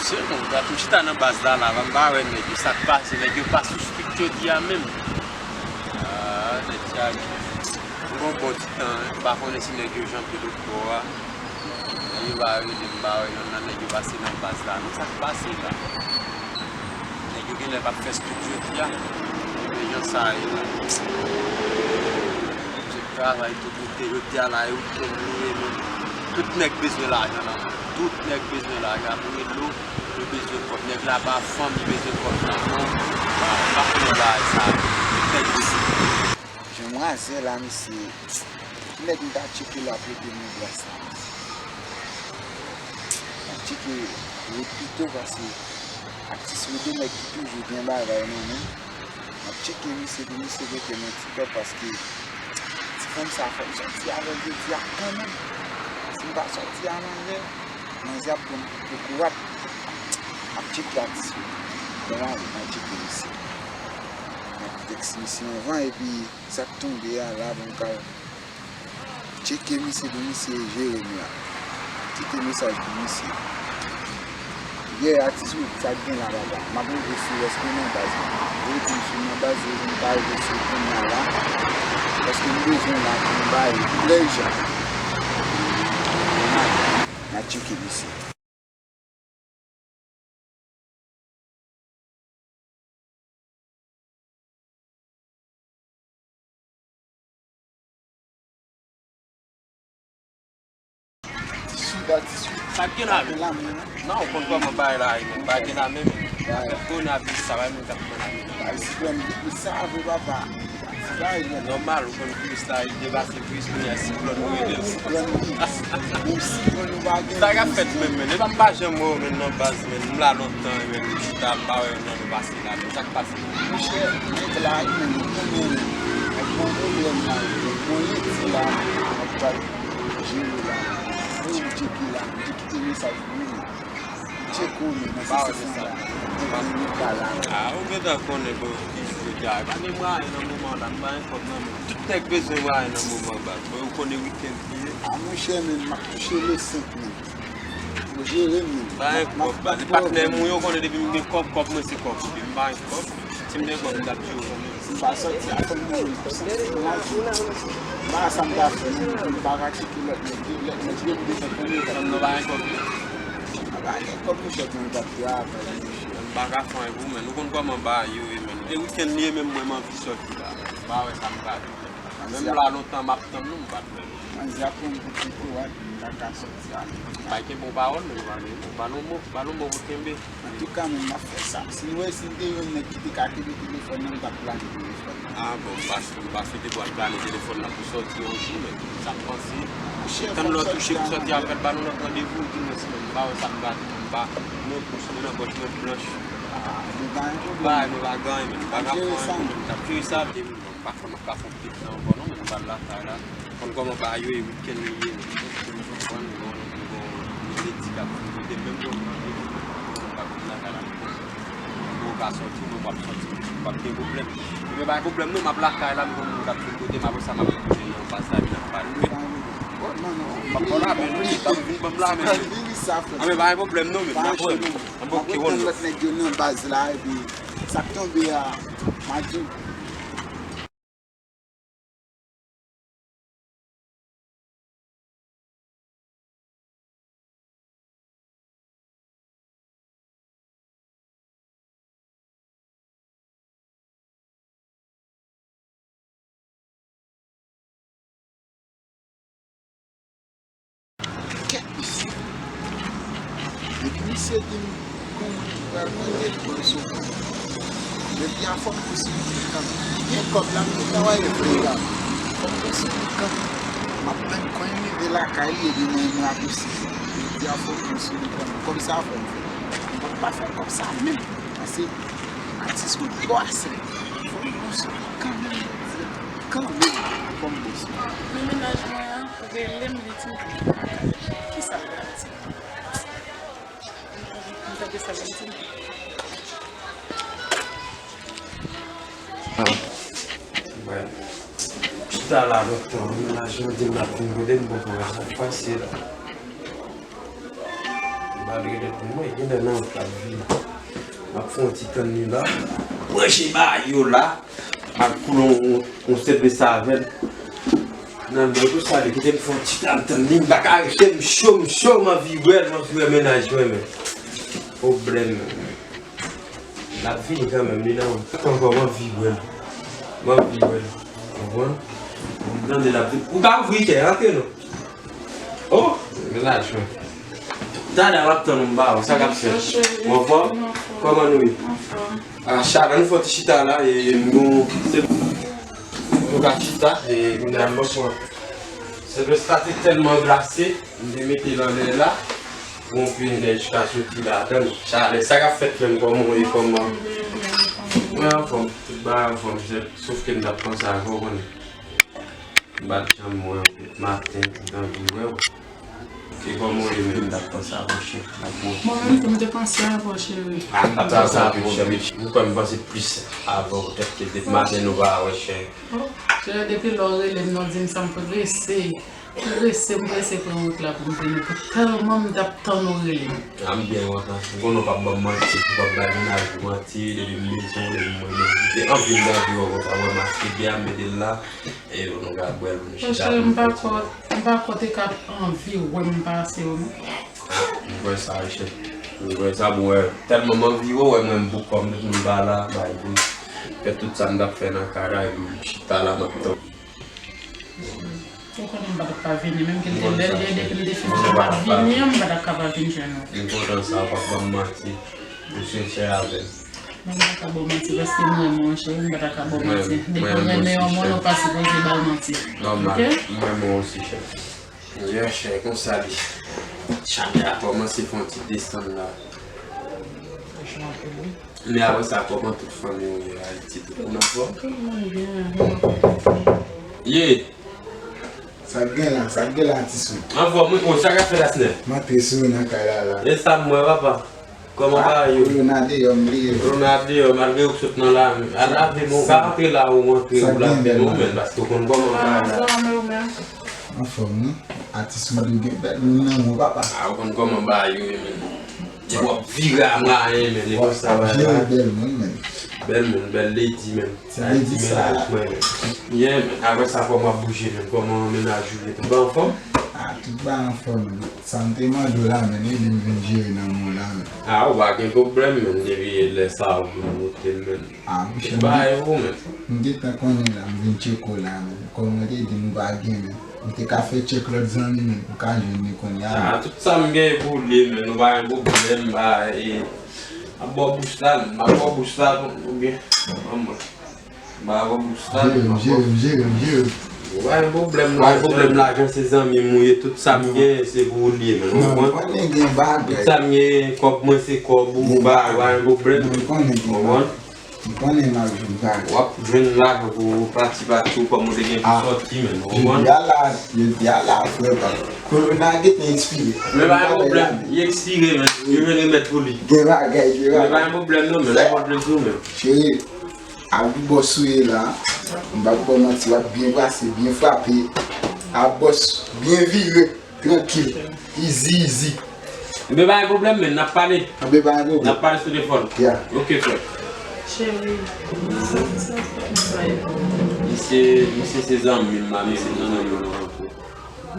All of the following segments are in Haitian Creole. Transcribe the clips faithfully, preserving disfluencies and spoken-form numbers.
Sèlman, dat m chita nan baz la, la, m pa wè nèg yo, sa k pase, nèg yo pa sou street jodi a menm. Ah, nèg sa, m gon bon ti tan, m pa konnen si nèg yo janbe lòt bò a. Nèg yo pa rele m, m pa wè yonn nan nèg yo pase nan baz la, non, sa k pase la. Nèg yo genlè p ap fè street jodi a, men jan sa ye la. Se travay tou kote, jodi a la, e wikenn li ye, men tout nèg bezwen lajan nan men. Tout nèg bezwen lajan pou rele w, yo bezwen kòb. Nèg la pa fanm, li bezwen kòb nan men w. Pa, pa konnen bagay sa, tout nèg bezwen. Jan mwazel la, misye, ki nèg m ta tcheke l ap rete nan baz la, misye? M ap tcheke Rod pito, paske atis Rod se nèg ki toujou gen bagay nan men. M ap tcheke misye pou misye mete m yon ti kòb, paske ti fanm sa fò m sòti avè l jodi a kanmenm. Si m pa sòti a manzè, manzè ap pran m pou kokorat. M ap tcheke atis Rod. Bon, m ale, m al tcheke misye. M ap tèks misye anvan, epi sa k tonbe a la, pou m ka tcheke misye pou misye jere m la. Kite mesaj pou misye. Yeah, atis Rod, sa k gen la, papa? M ap rive sou ou, èske w nan baz la? Ou rete m sou nan baz, ou vin pa rive sou kounye a la. Paske m bezwen w la pou m bay plèj. N a tcheke misye. Sa gen la menm. Non, ou konn kòman bagay la ye, men pa gen la menm. Afè kowonaviris sa, pa gen moun k ap pran la menm. Ay, siklòn, depi sa vre, papa. Nòmal, ou konn viris la, li depase viris, kounye a siklòn nou rele l. Siklòn, wi. Menm siklòn nou pa gen. Sa k ap fèt menm, men? Epa m pa janm wè w menm nan baz, men m la lontan, men m chita, m pa wè nan nou pase la, men sa k pase? Monchè, nèg la, wi, men nou konnen, nèg bon pwoblèm la, nèg bon ledi la, nèg pral jere la. Ou tcheke la, m te kite mesaj pou ou. Tcheke w menm, nan se sa. Ou vin nou pa la. Ah, ou gentan konnen, bro, ki jou jodi a. Pa gen mwayen nan moman la, m pa gen kòb nan men. Tout nèg bezwen mwayen nan moman, baz. Bon, ou konnen wikenn li ye. Ah, monchè, men, m ap touche le senk, men. Ou jere m, men. Pa gen kòb, baz. Patnè m, ou konnen depi m gen kòb, kòb mwen se kòb ou. Depi m pa gen kòb, si m te gen kòb, m t ap jere w kanmenm. Si m pa sòti a fanm nan, m ap santi m mal. M pa sa m ta fè, non, m pa ka tcheke lòt nèg, lòt nèg yo, m te fè konnen. Fanm nan pa gen kòb. A pa gen kòb, monchè, pou m t ap travay, monchè. M pa ka fè anyen pou ou, men nou konn kòman bagay yo ye, men. E wikenn li ye, men mwen, m anvi sòti la. M pa wè sa m ka di. Menm la lontan m ap tann nou, m pa t wè nou. Manzè ap pran m pou ti kokorat, m pa ka sòti a. Bay kenbe yon pawòl, men nou pa gen mo. Ba nou mo, ba nou mo pou kenbe. Antouka, men m ap fè sa. Si m wè, si m te yon nèg ki te ka kenbe telefòn nan, m t ap plane telefòn nan. Ah bon, m pa, m pa swete pou al plane telefòn nan pou sòti yon jou, men sa m panse. Tann lè w touche pou sòti a fèt, ba nou lòt randevou, di mwen si menm m pa wè sa m gade, m pa, mwen pous mwen nan pòch mwen blanch. Ah, nou pa gen pwoblèm. Ba, nou pa gen anyen, men m pa ka fè anyen pou mwen, m t ap jere sa, m pa kwè m ap ka fè yon pit sa ankò non, men m pral lakay la. Konn kòman bagay yo ye, wikenn li ye. Konprann, nou gon, nou gon, nou gon ledi k ap vin kote m, menm jan m nan ledi, m pa konn nan kay la, m konn. Mwen ka sòti, mwen m ap sòti, m p ap gen pwoblèm. Ebyen, pa gen pwoblèm non, m ap lakay la, m gon moun k ap vin kote m, apre sa m ap retounen nan baz la, vin ap pale. Oh, non, non. M ap pran lamen, non, m ap vin ban m lamen. Anben, pa gen pwoblèm non, men m ap wè. Anben, oke, wonn. Lòt nèg yo nan baz la, epi sa k tonbe a, m a di w. Kèt misye. Depi misye di m gon moun ki pral mande l pou l soti. Depi a fò m gon sou li kanmenm. Li gen kòb la, m gentan wè l vre la. Fò m gon sou li kanmenm. M ap tann kwen m rive lakay li, epi mwen, mwen ap osi. Depi a fò m gon sou li kanmenm. Kòb sa fò m fè. M p ap pa fè kòb sa menm. Paske atis mwen twò asè. Fò m gon sou li kanmenm, jodi a. Kanmenm, fò m gon sou li. Men mennaj mwen an rele m, li di m, kisa l pral di? M tande sa l ap di m. Chita la lontan, mennaj mwen di m l ap vin kote m, bon, pou sa k pase la. M Al rele pou mwen, gen lè nan wout la, vini. M ap fè yon ti tann li la. Manje mayo la. Al koule yon, yon sèvès avè l. Nan mwen tou sa, li kite m fè yon ti tann, tann li. M pa ka rete, m cho, m cho, m anvi wè l, m anvi wè mennaj mwen, men. Pwoblèm. L ap vini kanmenm, li nan wout. Ankò, m anvi wè l. M anvi wè l. Konprann? M tande l ap vini. Ou ka ouvri kè, rantre non. Oh, mennaj mwen. Talè m ap tann ou, m ba ou, sa k ap fèt? Ou anfòm? Kòman nou ye? Ah, chalè, nou fè yon ti chita la, e nou, se, nou ka chita, e nou nan bòs mwen. Sèvès la te tèlman glase, m te mete l anlè la, pou yon pye nèj ka soti ladan l. Chalè, sa k ap fèt menm, kòman ou ye, kòman? Mwen anfòm, tout bagay anfòm, sof ke m t ap panse avè w, konnen. M pa t janm wè w tout maten, m t anvi wè w. E kòman w ye menm? M t ap panse avè w, cheri. Mwen menm tou, m te panse avè w, cheri. Ah, m t ap panse avè w, cheri. M kwè m panse plis avè w, tèt ke depi maten nou pa wè, cheri. Oh, cheri, depi lè w rele m, non, di m sa, m prese. M prese, m prese pran wout la pou m vini. Pou tèlman m t ap tann ou rele m. Ah, m byen kontan. M konnen w p ap ban m manti, w p ap bay mennaj ou manti, depi m bezwen w, depi m renmen w. Gen anpil m t anvi wè w konsa, wè m ak bebe a, m mete l la. E nou ka bwè l, nou chita. Cheri, m pa kwè, m pa kwè w te ka anvi wè m pase w, non. Ah, m kwè sa wi, cheri. M kwè sa, bon, wè. Tèlman m anvi wè w, wè mwen m bouk kò m, tout moun pa la, bay bri. Fè tout sa m t ap fè nan kay la, epi m chita la, m ap tann. Ou konnen m pa t ap ka vini, menm ke l te bèl, depi m te fin fè m ap vini an, m pa t ap ka pa vin jwenn ou. M kontan sa, w p ap ban m manti. Ou sensè avè m. Mwen pa ka ba w manti, paske m renmen w, cheri, m pa ta ka ba w manti. Depi w renmen yon moun, ou pa sipoze ba l manti. Nòmal, m renmen w osi, cheri. Yeah, cheri, konsa li. Chalè a kòmanse fè yon ti desann la. Men apre sa, kòman tout fanmi w ye Ayiti? Tout moun anfòm? Tout moun byen. Ye! Sa k gen la? Sa k gen la, atis mwen? Anfòm, wi. O, sa k ap fèt, Asnè? M antre sou ou nan kay la, la. E sa m wè, papa. Kòman bagay yo? Corona deyò, m bliye. Corona deyò, malgre ou sot nan lame. Al lave men w, pa antre la ou antre, ou lave men w, men, paske ou konn kòman bagay la. Anfòm, wi. Atis mwen tou gen bèl moun nan men w, papa. A, ou konn kòman bagay yo ye, men. Depi w ap vire a mwayen, men, e konsa bagay la. Jere bèl moun, men. Bèl moun, bèl lady, men. Ti lady sa. Ayiti, men, mennaj mwen, men. Yeah, men, apre sa, kòman w ap bouje, men? Kòman mennaj ou ye? Tout bagay anfòm? A, tout bagay anfòm, men. Sa m te mande w la, men, ede m vin jere nan men w la, men. A, ou pa gen pwoblèm, men, depi lè sa a, ou vin wote l, men. A, monchè, m gen, m gentan konnen la, m vin tcheke w la, men. Kòm mwen te di m ou pa gen, men. Ou te ka fè tchèk lòt zanmi, men. Ou ka jwenn li kounye a, men. A, tout sa m gen pou li, men. Ou pa gen pwoblèm, ba, e, ap bò bouch la, men. M ap bò bouch la, oubyen, ban mwen. M pa bò bouch la, men. M jere, m jere, m jere, m jere. Ou pa gen pwoblèm, non. Pa gen pwoblèm, lajan se zanmi m ou ye, tout sa m gen, se pou ou li ye, men. Ou konprann? Tout sa m gen, kòb mwen se kòb ou, ou pa, pa gen pwoblèm. Ou konprann? M konnen m ap jwenn bagay. W ap jwenn lajan pou pati pati w kòm ou te gen pou sòti, men, ou konprann? Jodi a la, jodi a la, frè pa. Corona gentan ekspire. Men pa gen pwoblèm, li ekspire, men. Yo jwenn remèd pou li. Gen bagay, gen bagay. Men pa gen pwoblèm, non, men. Lè w konn di w, men. Cheri, a wi bòs ou ye la. M p ap ba w manti, w ap byen brase, byen frape. A bòs, byen vire. Trankil. Izi, izi. Enben, pa gen pwoblèm, men, n ap pale. Enben, pa gen pwoblèm. N ap pale sou telefòn. Ya. Oke, frè. Cheri, misye, misye se zanmi m, misye se zanmi m.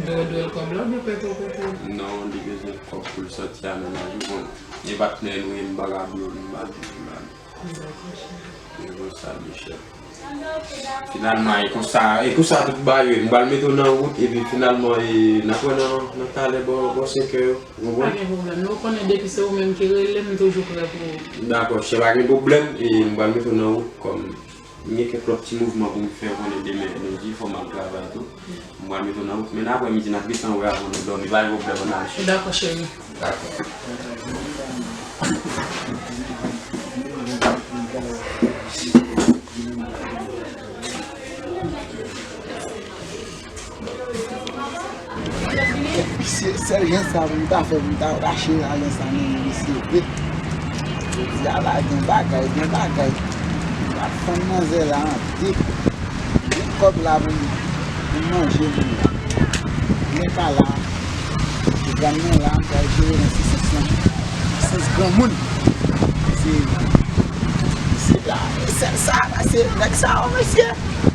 Dwe, dwe l kòb la, oubyen prete w prete l? Non, li bezwen kòb pou l sòti a, men, ou konn. E patnè nou ye, m pa ka blow, m pa di pou la. E konsa, Michel. Finalman, e konsa, e konsa tout bagay yo ye. M pral mete w nan wout, epi finalman, e, n ap wè nan, nan talè bò, bò senk è yo. Ou konprann? Pa gen pwoblèm. Nou konnen depi se ou menm ki rele m, m toujou prè pou ou. Dakò, chè, pa gen pwoblèm. E m pral mete w nan wout kòm m gen kèk lòt ti mouvman pou m fè konnen demen lendi, fò m al travay tou. M pral mete w nan wout, men aprè midi n ap gentan wè avan nou dòmi, pa gen pwoblèm, ann al, cheri. Dakò, cheri. Dakò. Misye, sèl jan sa pou m ta fè, pou m ta rache lajan sa nan men misye vre. Jodi a la, gen bagay, gen bagay. M ap fann manzè la an de. Gen kòb la pou m, pou m manje pou la. Men pa la. Granm nan la, m pral jere nan sis san Sans granmoun. Se, se la, e sèl sa, pase nèg sa yo, mesye.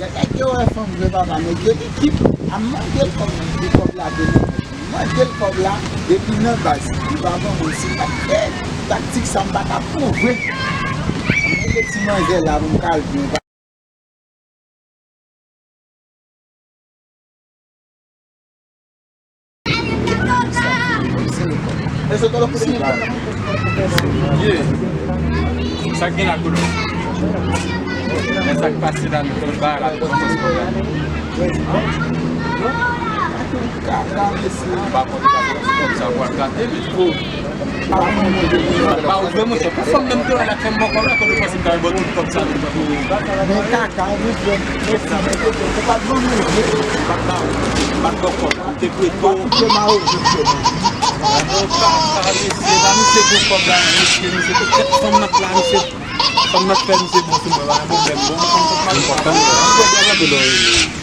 Nèg yo wè fanm vre papa, nèg yo ekip, a mande l kòb, di kòb la demen. Mande l kòb la, depi nan baz, li pa ban mwen, si m pa t fè taktik sa, m pa t ap pran vre. Mwen gen ti manzè la pou m ka al jwenn. Ye. Sa k gen la, Kolo? Men sa k pase la, nou tout bagay la, nou kòmanse bagay. Ou pa konn gade yon ti kòb sa pou al gate, men. Ba ou vre, monchè. Pou fanm nan m te wè la k fè m bon kòb la, kote w panse m ta wè bò tout kòb sa, men. Men kaka, men frè m, mèsi, men frè m, ou pa t ban mwen vre. M pa t ba ou, m pa t ba w kòb, m te prete w. Ou pa koute ma ou, frè m. Ou kaka, mesye, ba misye gwo kòb la, mesye, misye te kèt fanm nan la, misye, fanm nan fè misye bon sou mwen, pa gen pwoblèm, bon, m konn kòb m ap ba ou.